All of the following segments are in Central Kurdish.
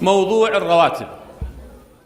موضوع الرواتب.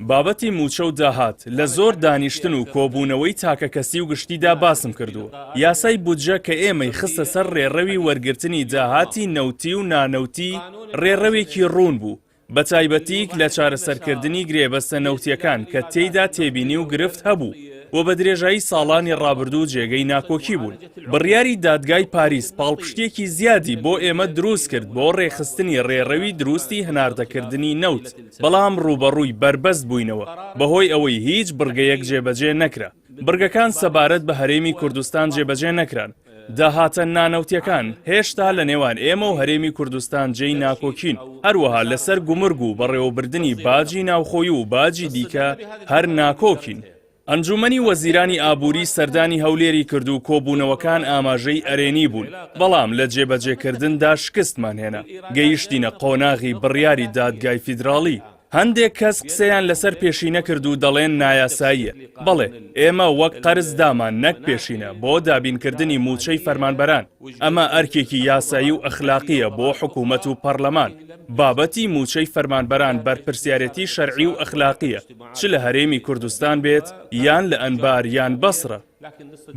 بابەتی مووچە و داهات لە زۆر دانیشتن و کۆبوونەوەی تاکەکەسی و گشتیدا باسم کردووە. یاسای بودجە کە ئێمەی خستە سەر ڕێڕەوی وەرگرتنی داهاتی نەوتی و نانەوتی ڕێڕەوێکی ڕوون بوو، بەتایبەتیک لە چارەسەرکردنی گرێبەستە نەوتییەکان کە تێیدا تێبینی و گرفت هەبوو و بە درێژایی ساڵانی ڕابردوو جێگەی ناکۆکی بوون. بڕیاری دادگای پاریس پاڵپشتییەکی زیادی بۆ ئێمە دروست کرد بۆ ڕێکخستنی ڕێڕەوی دروستی هەناردەکردنی نەوت، بەڵام ڕووبەڕووی بەربەست بووینەوە بەهۆی ئەوەی هیچ بڕگەیەک جێبەجێ نەکرا. بڕگەکان سەبارەت بە هەرێمی کوردستان جێبەجێ نەکران. داهاتە نانەوتییەکان هێشتا لە نێوان ئێمە و هەرێمی کوردستان جێی ناکۆکین، هەروەها لەسەر گومرگ و بەڕێوەبردنی باجی ناوخۆی و باجی دیکە هەر ناکۆکین. ئەنجوومەنی وەزیرانی ئابووری سەردانی هەولێری کرد و کۆبوونەوەکان ئاماژەی ئەرێنی بوون، بەڵام لە جێبەجێکردندا شکستمان هێنا، گەیشتینە قۆناغی بڕیاری دادگای فیدراڵی. هەندێک کەس قسەیان لەسەر پێشینە کرد و دەڵێن نایاساییە، بەڵێ ئێمە وەک قەرز دامان نەک پێشینە بۆ دابینکردنی مووچەی فەرمانبەران، ئەمە ئەرکێکی یاسایی و ئەخلاقییە بۆ حکوومەت و پەرلەمان، بابەتی مووچەی فەرمانبەران بەرپرسیارێتی شەرعی و ئەخلاقییە چ لە هەرێمی کوردستان بێت یان لە ئەنبار یان بەسرە.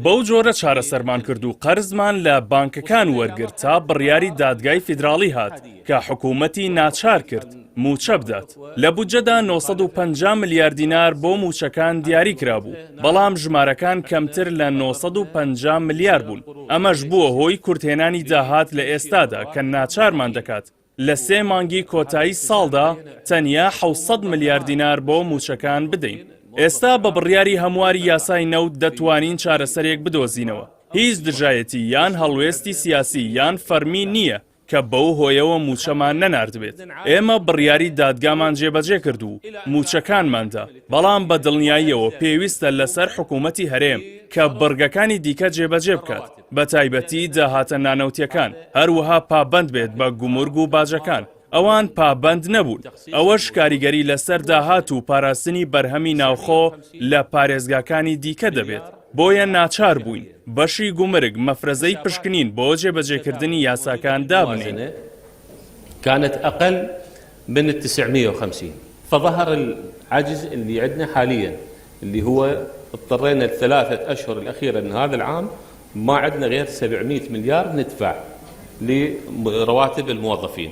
بەو جۆرە چارەسەرمان کرد و قەرزمان لە بانکەکان وەرگرت تا بڕیاری دادگای فیدراڵی هات کە حکوومەتی ناچار کرد مووچە بدات. لە بودجەدا 950 ملیار دینار بۆ مووچەکان دیاری کرابوو، بەڵام ژمارەکان کەمتر لە 950 ملیار بوون، ئەمەش بووە هۆی کورتهێنانی داهات لە ئێستادا کە ناچارمان دەکات لە سێ مانگی کۆتایی ساڵدا تەنیا 700 ملیار دینار بۆ مووچەکان بدەین. ئێستا بە بڕیاری هەمواری یاسای نەوت دەتوانین چارەسەرێک بدۆزینەوە. هیچ دژایەتی یان هەڵوێستی سیاسی یان فەرمی نییە کە بەو هۆیەوە مووچەمان نەناردبێت. ئێمە بڕیاری دادگامان جێبەجێ کرد و مووچەکانمان دا، بەڵام بە دڵنیاییەوە پێویستە لەسەر حکوومەتی هەرێم کە بڕگەکانی دیکە جێبەجێ بکات. بەتایبەتی داهاتە نانەوتیەکان، هەروەها پابەند بێت بە گومرگ و باجەکان، ئەوان پابەند نەبوون، ئەوەش کاریگەری لەسەر داهات و پاراستنی بەرهەمی ناوخۆ لە پارێزگاکانی دیکە دەبێت، بۆیە ناچار بووین بەشی گومرگ مەفرەزەی پشکنین بۆ جێبەجێکردنی یاساکان دابنێین. كانت أقل من 950 فظهر العجز اللي عندنا حاليا اللي هو اضطرينا الثلاثة أشهر الأخيرة من هذا العام ما عندنا غير 700 مليار ندفع لرواتب الموظفين.